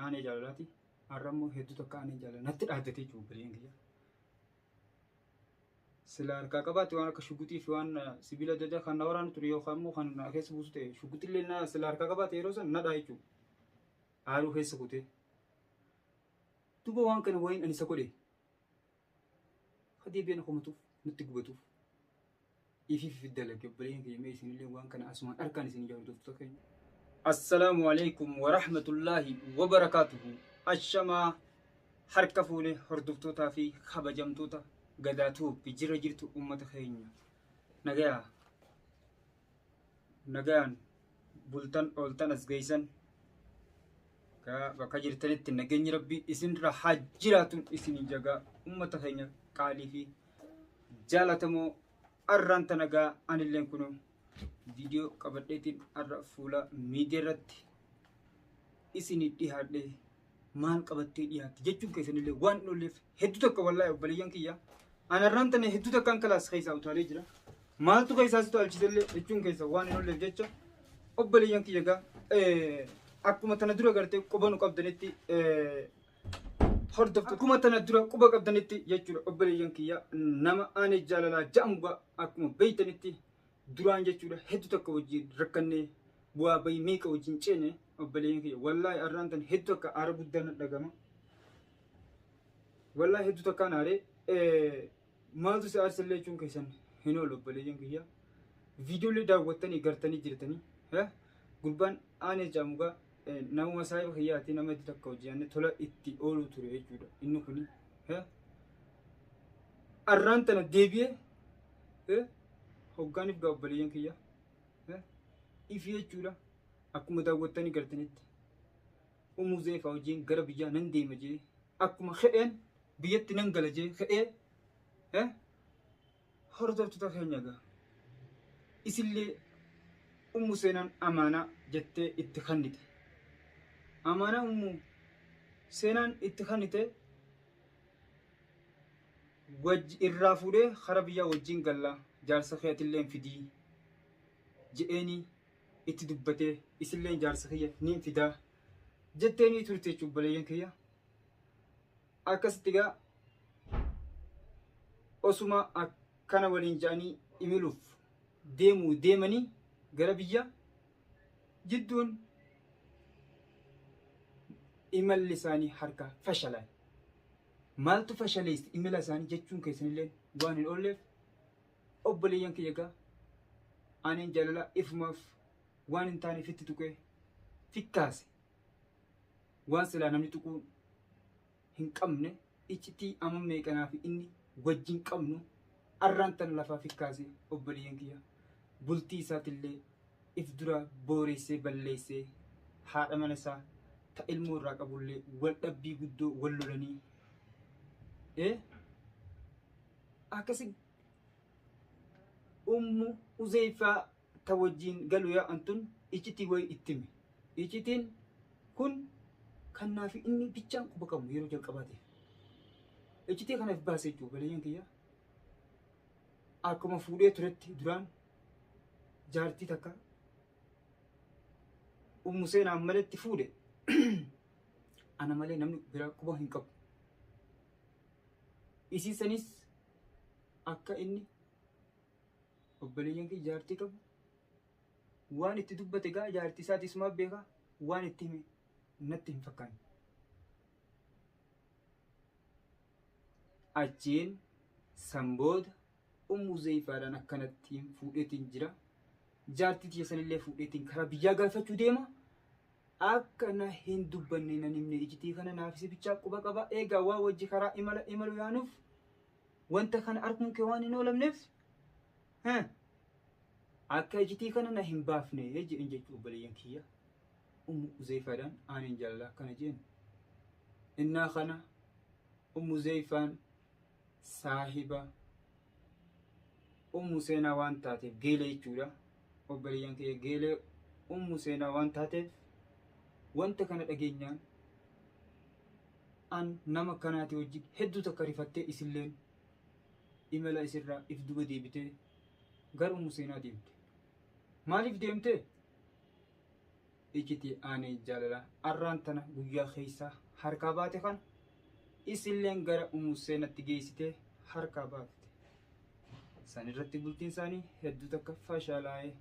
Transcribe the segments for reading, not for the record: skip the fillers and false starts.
Aanee jaalalaati. Har'a immoo hedduu takka aanee jaalala natti dhaaddate jechuudha obboleeyyan kiyya. Sila harkaa qabaate waan akka shuguxii fi waan sibiila adda addaa kan na waraanu ture yookaan immoo kan na keessa buusu ta'e shuguxillee na sila harkaa qabaate yeroo san na dhaa jechuudha. Aaruu keessa kutee. Duuba waan kana wayiin ani isa godhe. Ka deebi'ee na komatuuf natti gubatuuf. Ifiif dalage obboleeyyan kiyya mee isinillee waan kana asumaan harkaan isin ijaa hordoftoota keenya. Assalaamu alaikum wa rahmatullaahi wa barakaatuhu. Ashamaa harka fuune hordoftootaa fi kabajamtoota Gadaa Tuubbi jira jirtu ummata keenya. Nagayaa nagayaan bultan ooltan as geessan bakka jirtanitti nageenyi rabbii isinirra haa jiraatun isinii jagaa ummata keenya qaalii fi jaalatamoo arraan tana gaa anilleen kunoo viidiyoo qabadheetiin arra fuula miidiyaa irratti isinii dhihaadhe maal qabattee dhiyaatte jechuun keessanillee waan hin oolleef hedduu takka wallaahi obboleeyyan kiyya an arraan tana hedduu takkaan kalaas keessaa utaalee jira maaltu keessaa si utaalchisellee jechuun keessa waan hin oolleef jecha obboleeyyan kiyya gaa akkuma tana dura gartee quba nu qabdanitti hordoftu akkuma tana dura quba qabdanitti jechuudha obboleeyyan kiyya nama aanee jaalalaa ja'amu gaa akkuma beeytanitti duraan jechuudha hedduu takka wajjin rakkannee bu'aa bayii meeqa wajjin ceene obboleeyyan kiyya wallaahi arraan tan hedduu takka aara guddaa na dhagama wallaahi hedduu takkaan aaree maaltu si aarsallee jechuun keessan hin oolu obboleeyyan kiyya viidiyoolee daawwattanii gartanii jirtanii gurbaan aanee jaamugaa namuma saahiba kiyyaati nama hedduu takka hojii tola itti ooluu ture jechuudha inni kuni arraan tana deebi'ee hoggaaniif gaa obboleeyyan kiyya ifi jechuudha akkuma daawwattanii gartanitti ummu zeefaa wajjin gara biyyaa nan deema jee akkuma ka'een biyyatti nan gala jee ka'ee hordoftoota keenya gaa isillee ummu seenaan amaanaa jettee itti kennite amaanaa ummu seenaan itti kennite wajji irraa fuudhee kara biyyaa wajjin galla jaarsa keetilleen fidii je'eenii itti dubbatee isilleen jaarsa kiyya niin fidaa jetteenii turte jechuun obboleeyyan kiyya. Akkasitti gaa osuma akkana waliin ja'anii imiluuf deemuu deemanii gara biyya jidduun imalli isaanii harka fashalaa'e. Maaltu fashaleesse imala isaanii jechuun keessanillee waan hin oolleef obboleeyyan kiyya gaa aaneen jaalalaa ifumaaf waan hin taane fitti tuqee fikkaase waan silaa namni tuquu hin qabne iccitii amma meeqanaa fi inni wajjin qabnu arraan tan lafaa fikkaase obboleeyyan kiyya bultii isaatillee if dura booreessee balleessee haadha mana isaa ta ilmoo irraa qabullee wal dhabbii guddoo wal lolanii akkasi ummu uzeyfaa ta wajjiin galu yaa'an tun iccitii wayi itti hime. Iccitiin kun kan naa fi inni bichaan quba qabnu yeroo jalqabaatiif. Iccitii kana if baase jechuudha obboleeyyan kiyya. Akkuma fuudhee turetti duraan jaartii takka ummu seenaan maletti fuudhe ana malee namni biraa quba hin qabu. Isii sanis akka inni obboleeyyan kiyya jaartii qabu waan itti dubbate gaa jaartii isaati isumaa beeka waan itti hime natti hin fakkaanne. Achiin san booda ummu zeeyfaadhaan akkanatti fuudheetiin jira. Jaartii tiyya sanillee fuudheetiin karaa biyyaa galfachuu deema. Akka na hin dubbanne nan himne icitii kana naaf si bichaa quba qaba. Eegaa waa wajji karaa imala imalu yaanuuf wanta kana arguun kee waan hin oolamneef akka icitii kana na hin baafne jedhin jechuu obboleeyyan kiyya. Ummu Uzeyfaadhaan aaneen jaalala akkana jeen. Innaa kana Ummu Uzeyfaan saahiba Ummu Seenaa waan taateef geelee jechuudha. Obboleeyyan kiyya geelee Ummu Seenaa waan taateef wanta kana dhageenyaan an nama kanaati wajjin hedduu takka rifattee isilleen imala isirraa if duba deebitee gara Ummu Seenaa deemte. Maaliif deemte? Iccitii aanee jaalalaa arraan tana guyyaa keessa harkaa baate kana isilleen gara Ummu Seenatti geessitee harkaa baafte. San irratti bultiin isaanii hedduu takka fashalaa'ee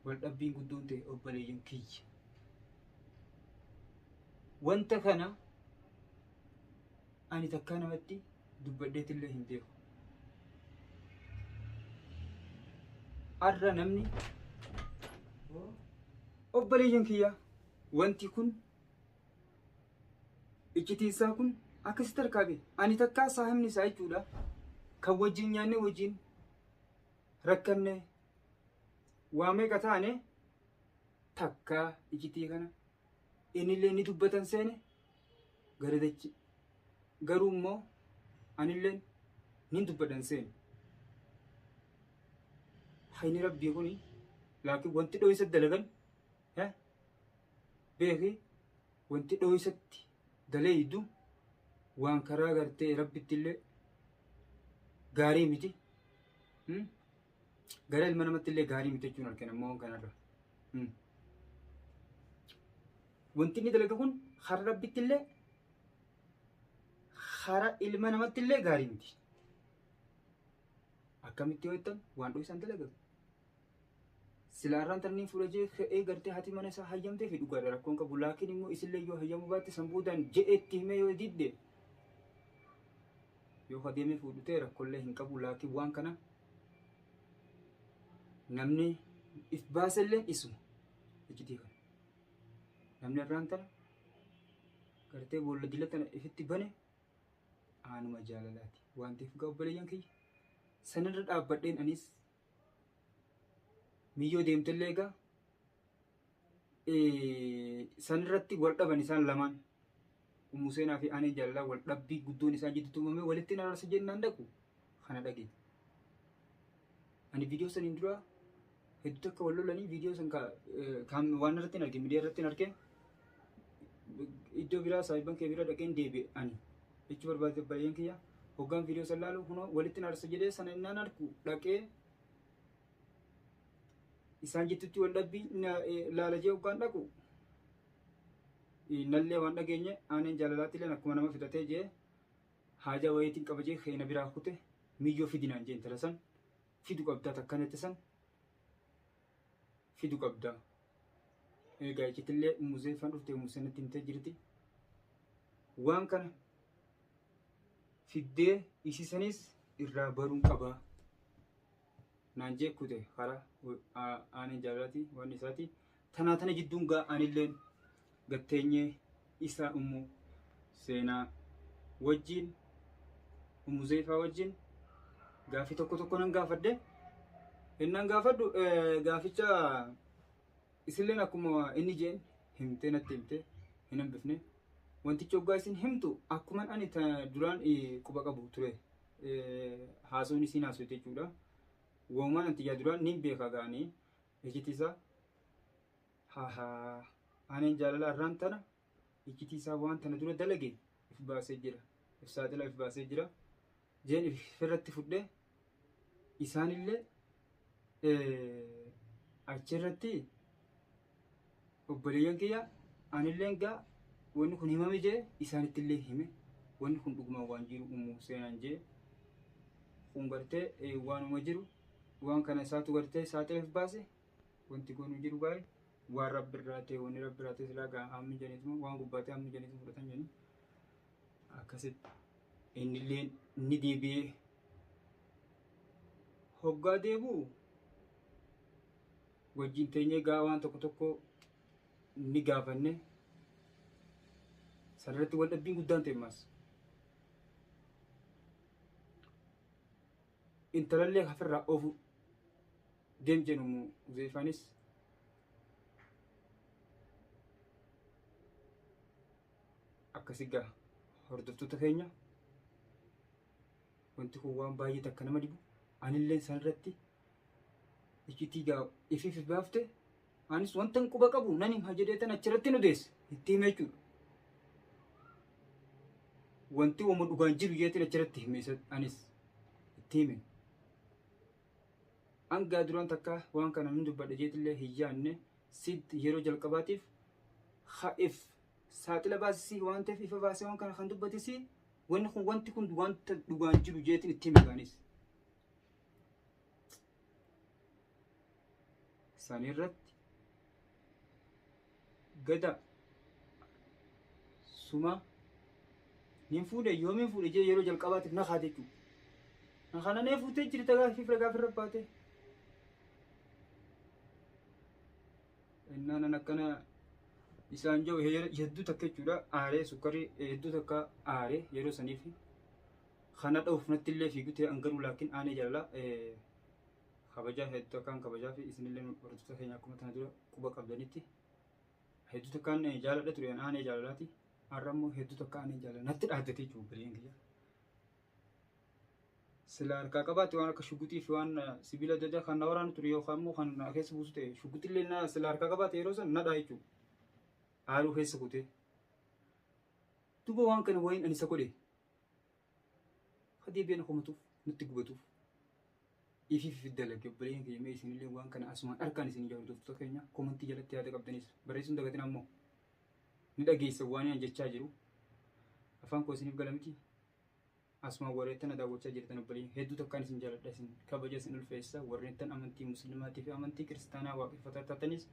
wal dhabbiin guddoon ta'e obboleeyyan kiyya. Wanta kana ani takkaa namatti dubbadheetillee hin beeku. Arra namni obboleeyyan kiyya wanti kun iccitiin isaa kun akkasitti harkaa ba'e. Ani takkaa saahibni isaa jechuudha kan wajjin nyaannee wajjin rakkanne waa meeqa taane takkaa iccitii kana innillee ni dubbatan seene gara dachi garuu immoo anilleen nin dubbadhan seene. Hayni rabbii kuni laakiin wanti dho'isatti dalagan beeki wanti dho'isatti daleeydu waan karaa gartee rabbitti illee gaarii miti. Gara ilma namatti illee gaarii miti jechuun argina immoo kanarra. Wanti inni dalaga kun karaa rabbitti illee karaa ilma namatti illee gaarii miti. Akkamitti yoo jettan waan dho'isan dalagamu. Silaa irraan tanniin fuudha jee ka'ee gartee haati mana isaa hayyamtee fi dhugaadha rakkoon qabu. Laakiin immoo isillee yoo hayyamuu baatte san boodaan je'ee itti himee yoo didde yoo adeemee fuudhu ta'e rakkoollee hin qabu. Laakiin waan kana namni if baasellee isuma iccitii kana. Namni irraan tana gartee boolla dila tana ifitti bane aanuma jaalalaati. Waan ta'eef gaa obboleeyyan kiyya sanirra dhaabbadheen anis miyyoo deemtellee egaa sanirratti wal dhaban isaan lamaan Ummu Seenaa fi aaneen jaalalaa wal dhabbii guddoon isaan jidduutti uumame walitti araarsa jennaan dhaqu kana dhageenye. Ani viidiyoo saniin dura hedduu takka wal lolanii viidiyoo san kan waan irratti hin arge miidiyaa irratti hin arge iddoo biraa saahiban kee bira dhaqeen deebi'e ani jechuu barbaade baay'een kiyya hoggaan viidiyoo san laalu kunoo walitti araarsa jedhee sana innaan argu dhaqee isaan jidduutti wal dhabbii laala jee hoggaan dhaqu nallee waan dhageenye aaneen jaalalaatti illee akkuma nama fixatee jee haajaa wayiitiin qaba jee keena biraa kute miyyoo fidinaan jee intala san fidu qabdaa takkanatti san fidu qabdaa. Egaa iccitillee Muzeeffaan dhufte Museenatti himtee jirti. Waan kana fiddee isisanis irraa baruun qabaa. Naan jee kute karaa aaneen jaalalaati waan isaati. Tanaa tana jidduun gaa anilleen gatteenyee isaa ummu seenaa wajjin ummu zeefaa wajjin gaafii tokko tokko nan gaafadhe. Innaan gaafadhu gaaficha isilleen akkuma inni jeen himtee natti himte hin hambifne. Wantichi hoggaa isin himtu akkuman ani duraan quba qabu ture haasawni isiin haasawte jechuudha. Walumaan anti yaa duraan nin beeka gaanii iccitii isaa hahaa aaneen jaalala arraan tana iccitii isaa waan tana dura dalage if baasee jira if saaxila if baasee jira jeen ifirratti fudhe isaanillee achirratti obboleeyyan kiyya anilleen gaa wanni kun himame jee isaanittillee hime wanni kun dhugumaan waan jiru ummu seenaan jee kun gartee waanuma jiru waan kana isaatu gartee saaxila if baase wanti kun hin jiru baay'ee waan rabbi irraa ta'e wanni rabbi irraa ta'e silaa gaa ammi jedhaniituma waan gubbaa ta'e ammi jedhaniituma fudhatan jedhanii akkasitti innillee ni deebi'ee hoggaa deebi'u wajjin teenyee gaa waan tokko tokko ni gaafanne sanarratti wal dhabbiin guddaan ta'e ammas. Intalallee hafirraa oofu deem jennu Huzeefaanis akkasi gaa hordoftoota keenya wanti kun waan baay'ee takka nama dhibu anillee san irratti iccitii gaa ifiif baafte anis wanta hin quba qabu nan hima jedhee tan achirratti nu deesse itti hime jechuudha. Wanti wama dhugaan jiru jeetiin achirratti hime anis itti hime. Hangaa duraan takka waan kana hin dubbadhe jeetillee hin yaadne sitti yeroo jalqabaatiif If saaxila baasisii waan ta'eef ifa baasee waan kana kan dubbatisi wanni kun wanti kun wanta dhugaan jiru jeetiin itti himigaanis. Sanirratti gada suma nin fuudhe yoomiin fuudhe jee yeroo jalqabaatiif na kaate jechuudha. Na kana nee fuutee jirta gaaffii ragaa firra baate. Innaan an akkana isaan jiru hedduu takka jechuudha aaree sukkarii hedduu takka aaree yeroo saniif kana dha'uuf natti illee fiigu ta'e an garuu laakiin aanee jaalala kabajaa hedduu takkaan kabajaa fi isinillee hordoftoota keenya akkuma tana dura quba qabdanitti hedduu takkaan jaaladha ture aanee jaalalaati. Har'a immoo hedduu takka aanee jaalala natti dhaaddate jechuudha obboleeyyan kiyya. Sila harkaa qabaate waan akka shuguxii fi waan sibiila adda addaa kan na waraanu ture yookaan immoo kan na keessa buusu ta'e shuguxillee na sila harkaa qabaate yeroo san na dhaa jechuudha. Aaruu keessa kutee. Duuba waan kana wayiin ani isa godhe. Deebi'ee na komatuuf natti gubatuuf. Ifiif dalage obboleeyyan kiyya mee isinillee waan kana asumaan harkaan isin hordoftoota keenya komantii jalatti yaada qabdanis barreessuun dagatin ammoo ni dhageessa waan ani jechaa jiru. Afaan koo isiniif gala miti. Asumaan warreettan daawwachaa jirtan obboleeyyan hedduu takkaan isin jaaladha isin kabaja isin ulfeessa warreettan amantii muslimaatii fi amantii kiristaanaa waaqeffataa taatanis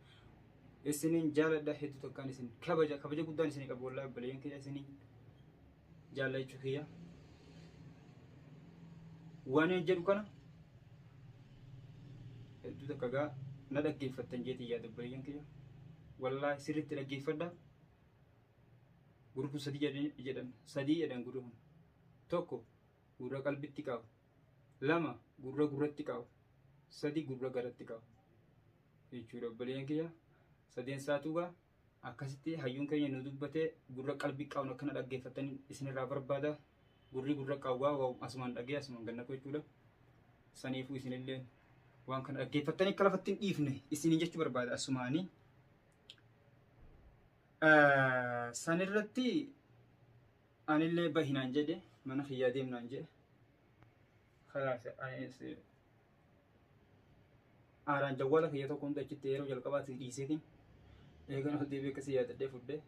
isinin jaaladha hedduu takkaan isin kabaja kabaja guddaan isin qabu wallaahi obboleeyyan kiyya isinin jaallachuu kiyya. Waan ani jedhu kana hedduu takka gaa na dhaggeeffattan jeetii yaada obboleeyyan kiyya. Wallaahi sirriitti dhaggeeffadha. Gurri kun sadii jedhan sadii jedhan gurri kun. Tokko gurra qalbitti qabu. Lama gurra gurratti qabu. Sadi gurra garatti qabu. Jechuudha obboleeyyan kiyya. Sadeen isaatu gaa akkasitti hayyuun keenya nu dubbatee gurra qalbii qabnu akkana dhaggeeffatanii isinirraa barbaada. Gurri gurra qabu gaa asumaan dhagee asumaan gannaqu jechuudha. Saniifuu isinillee waan kana dhaggeeffattanii akka lafatti hin dhiifne isiniin jechuu barbaada asumaanii. Sanirratti anillee bahinaan jedhe mana kiyyaa deemnaan jedhe. Kalaas anis aaraan jawwaala kiyya tokko hunda achitti yeroo jalqabaatti dhiiseetiin eegan ol deebi'ee akkasii yaadadhee fudhee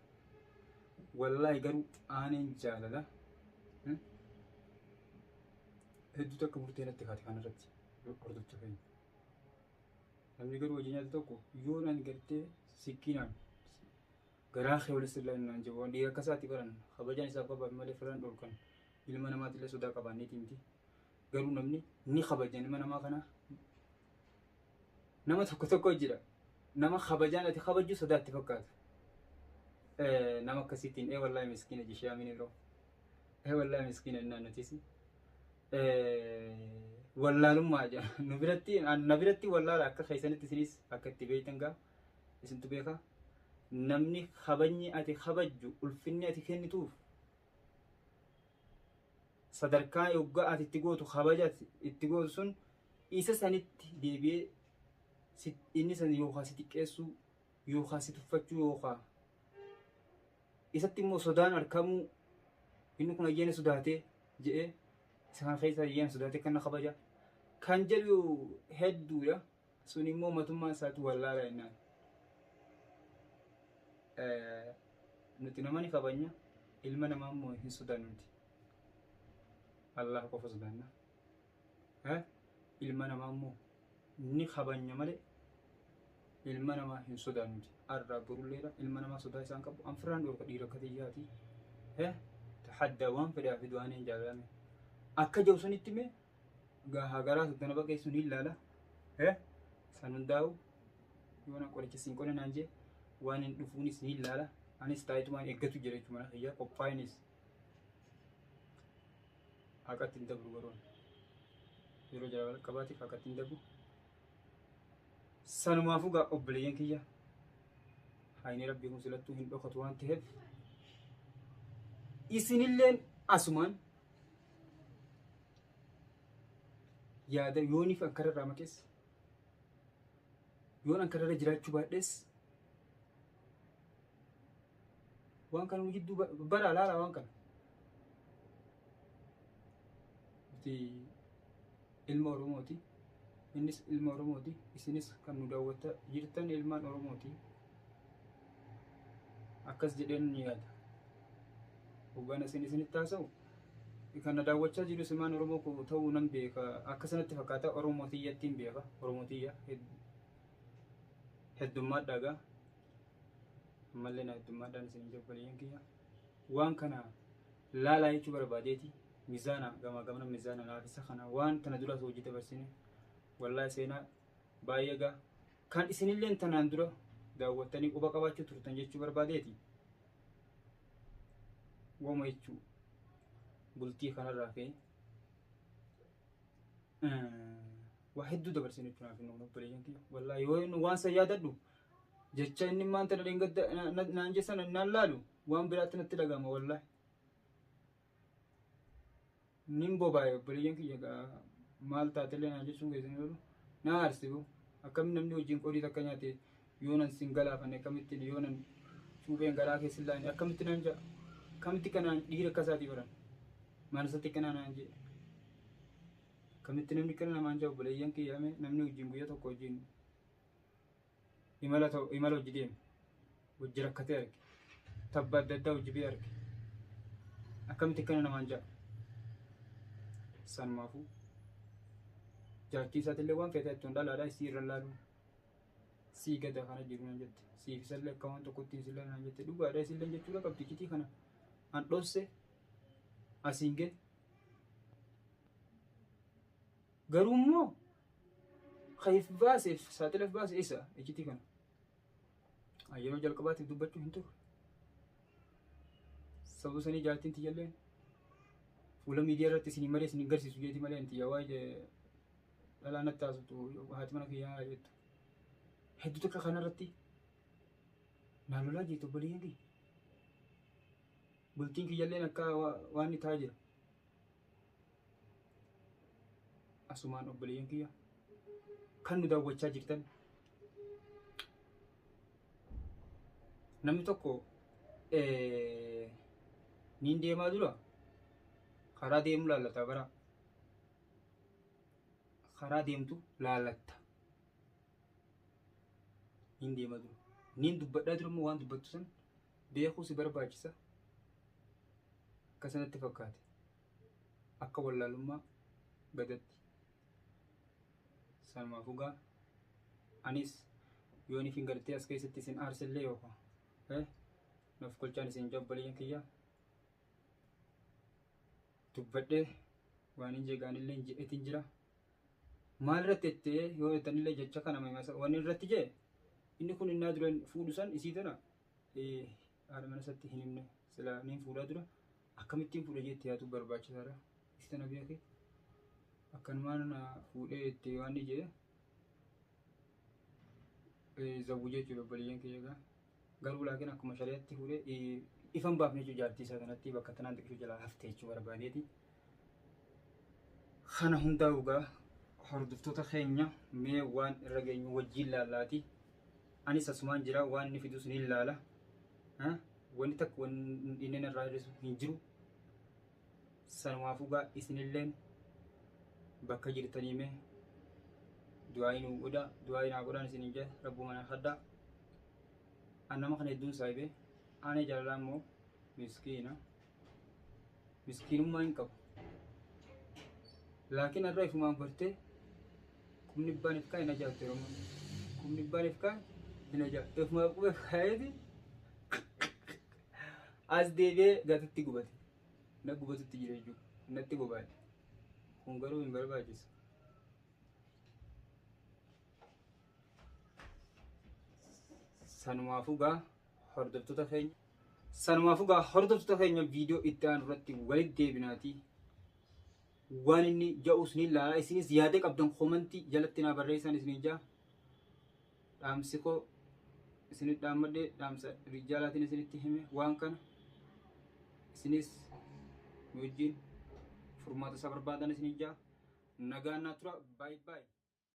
wallaahi garuu aaneen jaalala hedduu takka murtee natti kaate kanarratti hordoftoota keenya. Namni garuu hojii nyaata tokko yoo naan gartee sikkiinaan garaa kee walitti ilaalu naan jedhu waan dhiira akkasaati baran kabajaan isaaf qabaaf malee firaan dhorkan ilma namaatillee sodaa qabaanneeti miti. Garuu namni ni kabaja ilma namaa kana nama tokko tokko jira nama kabajaan ati kabajju sodaatti fakkaata. Nama akkasiitiin ee wallaahi miskiina jishee amiin irroo ee wallaahi miskiina innaan nutis wallaalummaa jedha nu biratti na biratti wallaala akka keessanitti isinis akka itti beektan gaa isintu beeka namni kabajni ati kabajju ulfinni ati kennituuf sadarkaa yoggaa ati itti gootu kabaja itti gootu sun isa sanitti deebi'ee inni san yookaan si xiqqeessuu yookaan si tuffachuu yookaan isatti immoo sodaan argamuu inni kun ayyaana sodaatee jedhee isa kana keessa ayyaana sodaatee kan na kabaja kan jedhu hedduudha sun immoo matummaan isaatu wallaala jennaan. Nuti nama ni kabajna ilma namaa immoo hin sodaannu nuti. Allah qofa sodaanna. Ilma namaa immoo ni kabajna malee ilma namaa hin sodaannu nuti. Arraa borulleedha ilma namaa sodaa isaan qabu anfirraan dhorka dhiira akka xiyyaati. Tahaddaa waan fedhaa fi du'aan hin jaalalame. Akka jiru sanitti mee gahaa garaa soddana baqeessu ni ilaala. San hundaa'u yoo na qoricha siin qonna naan jee waan hin dhufuunis ni ilaala. Anis taa'itumaan eeggatu jira jechuudha mana kiyyaa qophaa'eenis. Haqatti hin dabru garoon. Yeroo jalqabaatiif haqatti hin dabru. Sanumaafuu gaa obboleeyyan kiyya hayni rabbii kun silattuu hin dhokatu waan ta'eef isinilleen asumaan yaada yooniif ankararraa maqes yoon ankararra jiraachuu baadhes waan kana nu jidduu bara laala waan kana nuti ilma Oromooti. Innis ilma Oromooti. Isinis kan nu daawwachaa jirtan ilmaan Oromooti. Akkas jedheen ni yaada. Hoggaan isin isinitti haasa'u kan na daawwachaa jiru simaan Oromoo koo ta'uu nan beeka. Akka sanatti fakkaata Oromoo tiyyattiin beeka. Oromoo tiyya heddummaadhaa gaa. Ammallee na heddummaadhaan isin jabbaliyyan kiyya. Waan kana laalaa jechuu barbaadeeti. Mizaana gamaa gamana mizaana laafisa kana waan tana duras hojii dabarsine. Wallaahi seenaa baay'ee gaa. Kan isinilleen tanaan dura daawwattanii quba qabaachuu turtan jechuu barbaadeeti. Woma jechuu bultii kanarraa ka'e waa hedduu dabarsine jechuun naaf hin obboleeyyan kiyya. Wallaahi yoo inni waan san yaadadhu jecha inni maanta na dheengadda naan jesan naan laalu waan biraatti natti dhaga'ama wallaahi. Nin bobaa'e obboleeyyan kiyya maal taatellee naan jechuun keessan oolu na aarse boo. Akkamitti namni wajjin qorii takka nyaate yoo nan sin galaafanne akkamittiin yoo nan cuupheen garaa keessa hin laanne akkamitti naan ja'a akkamitti kanaan dhiira akka isaatii baran mana isatti kanaa naan jedhe akkamitti namni kana namaan ja'a obboleeyyan kiyya mee namni wajjin guyyaa tokko wajjin imala ta'u imala hojii deeme hojii rakkatee arge tabba adda addaa hojii bee arge akkamitti akkana namaan ja'a sanumaafuu jaartii isaatillee waan feete jettuun dhalaadhaa isii irra laalu sii gada kana jiru naan jette siif isallee akka waan tokkotti isillee naan jette dhugaadha isillee jechuudha qabdi citii kana an dhosse asiin gee garuu immoo Kan if baaseef saaxila if baase isa iccitii kana. Yeroo jalqabaatiif dubbachuu hin turre. Sababa sanii jaartiin tiyyalleen fuula miidiyaa irratti isinii malee isin hin garsiisu jeeti malee anti yaa waa'ee dhalaa natti haasoftu haati mana kiyyaa jettu. Hedduu takka kanarratti naa lolaa jirtu obboleeyyan kiyya. Bultiin kiyyalleen akka waan inni ta'aa jira. Asumaan obboleeyyan kiyya kan nu daawwachaa jirtan namni tokko niin deemaa dura karaa deemu laallata bara karaa deemtu laallatta niin deemaa dura niin dubbadhaa dura immoo waan dubbattu san beekuu si barbaachisa akka sanatti fakkaate akka wallaalummaa gadatti. Sanumaafuu gaa anis yoon ifin gartee as keessatti isin aarsellee yookaan naaf kolchaan isin jabbaliyyan kiyya dubbadhee waan hin jeegaanillee jedhetin jira. Maal irratti jettee yoo jettanillee jecha kana waan irratti jee inni kun innaa duran fuudhu san isii tana haadha mana isatti hin himne sila niin fuudhaa dura akkamittiin fuudha jetti yaadu barbaachisaadha. Isii tana beeke akkanumaan na fuudhee itti waan ni jee zawwu jechuudha obboleeyyan kiyya egaa. Garuu laakiin akkuma shari'aatti fuudhee ifan baafne jechuudha jaartii isaa kanatti bakka tanaan xiqqishuu jalaa hafte jechuu barbaadeeti. Kana hundaa dhugaa hordoftoota keenya mee waan irra geenyu wajjiin laallaati. Anis asumaan jira waan inni fidus ni laala. Wanni takka wanni inni narraa hir'isu hin jiru. Sanumaafuu gaa isinilleen bakka jirtanii mee du'aa'ii nuu godhaa du'aa'ii naa godhaan isiniin jedha rabbuma na kadhaa. An nama kana hedduun saahibee aanee jaalalaa immoo miskiina. Miskiinummaa hin qabu. Laakiin har'a ifumaan bartee qubni ibbaan if kaa'e hin ajaa'ibte Oromoon. Qubni ibbaan if kaa'e hin ajaa'ibte. Ifumaan quba if kaa'eeti as deebi'ee gatutti gubate. Na gubatutti jira jechuudha. Natti bobaate. Kun garuu hin barbaachisu. Sanumaafuu gaa hordoftoota keenya Sanumaafuu gaa hordoftoota keenya viidiyoo itti aanu irratti walitti deebinaatii waan inni ja'us ni ilaala isinis yaada qabdan komantii jalatti naa barreessaan isiniin ja'a dhaamsi koo isinit dhaammadhe dhaamsa rijaalaatiin isinitti hime waan kana isinis nu wajjin furmaata isaa barbaadan isiniin ja'a nagaan naa tura baay baay.